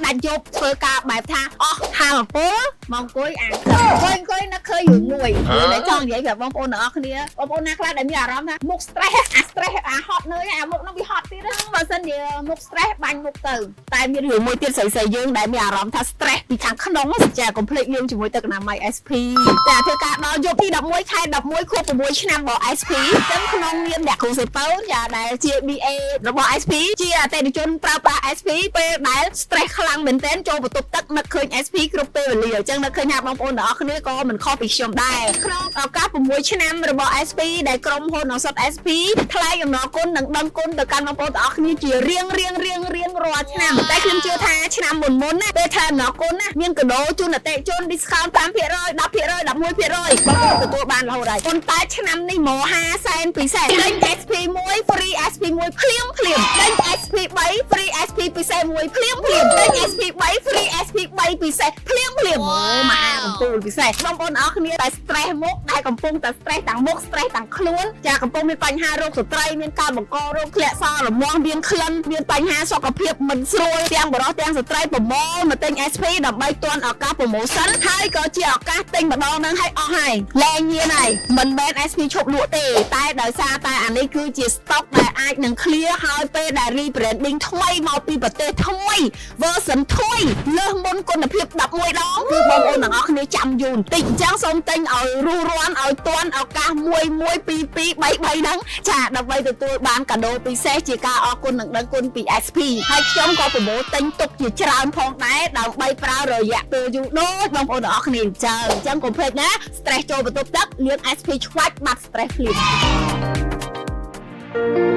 ដាច់យប់ធ្វើការបែបថាអស់ថាមពលមកអង្គុយអានទឹកអង្គុយអង្គុយនឹកឃើញរឿងមួយរឿងដែលចង់និយាយប្រាប់បងប្អូនទាំងអស់គ្នាបងប្អូនណាខ្លះដែលមានអារម្មណ៍ថាមុខ stress អា stress អាហត់នឿយអាមុខនោះវាហត់ទៀតហ្នឹងបើសិនជាមុខ stress បាញ់មុខទៅតែមានរឿងមួយទៀតស្រីៗយើងដែលមានអារម្មណ៍ថា stress ពីខាងក្នុងចាកុំភ្លេចលាងជាមួយទឹកអនាម័យ SP តែធ្វើការដល់យប់ទី11ខែ11ខួប6ឆ្នាំរបស់ SP អញ្ចឹងក្នុងនាមអ្នកគ្រូសេពៅចាដែលជា BA របស់ SP ជាអតិថិជនប្រើប្រាស់ SP ពេលដែល stress ខ្លាំងមែនទែនចូលបន្ទប់ទឹកនឹកឃើញ SP គ្រប់ពេលវេលាអញ្ចឹងនឹកឃើញថាបងប្អូនទាំងអស់គ្នាក៏មិនខុសពីខ្ញុំដែរក្នុងឱកាស6ឆ្នាំរបស់ SP ដែលក្រុមហ៊ុនឱសថ SP ថ្លែងអំណរគុណនិងដឹងគុណទៅកាន់បងប្អូនទាំងអស់គ្នាជារៀងរៀងរៀងរៀងរាល់ឆ្នាំតែខ្ញុំជឿថាឆ្នាំមុនមុនណាពេលថ្លែងអំណរគុណណាមានកាដូជូនអតិថិជន discount 5% 10% 11%បងប្អូនទទួលបានរហូតហើយប៉ុន្តែឆ្នាំនេះមហាសែនពិសេសទិញ SP 1 free SP 1ភ្លាមភ្លាមទិញ SP 3 free SP ពិសេស1ភ្លាមភ្លាមទិញ SP 3 free SP 3ពិសេសភ្លាមភ្លាមអូមហាកំពូលពិសេសបងប្អូនអរគ្នាតែ stress មុខដែលកំពុងតែ stress ទាំងមុខ stress ទាំងខ្លួនចាកំពុងមានបញ្ហារោគស្ត្រីមានការបង្ករោគធ្លាក់សរមាស់មានក្លិនមានបញ្ហាសុខភាពមិនស្រួលទាំងបុរសទាំងស្ត្រីប្រមូលមកទិញ SP ដើម្បីទាន់ឱកាស promotion ហើយក៏ជាឱកាសទិញម្ដងហ្នឹងឲ្យអស់ហើយលែងញៀនហើយមិនមែន SP ឈប់លក់ទេតែដោយសារតែអានេះគឺជា stock ដែលអាចនឹង clear ហើយពេលដែល rebranding ថ្មីមកពីប្រទេសថ្មី version ថ្មីលើសមុនគុណភាព11ដងគឺបងប្អូនទាំងអស់គ្នាចាំយូរបន្តិចអញ្ចឹងសូមទិញឲ្យរួសរាន់ឲ្យទាន់ឱកាស1 1 2 2 3 3ហ្នឹងចាដើម្បីទទួលបានកាដូពិសេសជាការអរគុណនិងដឹងគុណពី SP ហើយខ្ញុំក៏ប្រមូលទិញទុកជាច្រើនផងដែរដើម្បីប្រើរយៈពេលយូរដូចបងប្អូនទាំងអស់គ្នាអញ្ចឹងអញ្ចឹងកុំភ្លេចណា stress ចូលបន្ទប់ទឹកលាង SP ឆ្វាច់បាត់ stress ភ្លាម។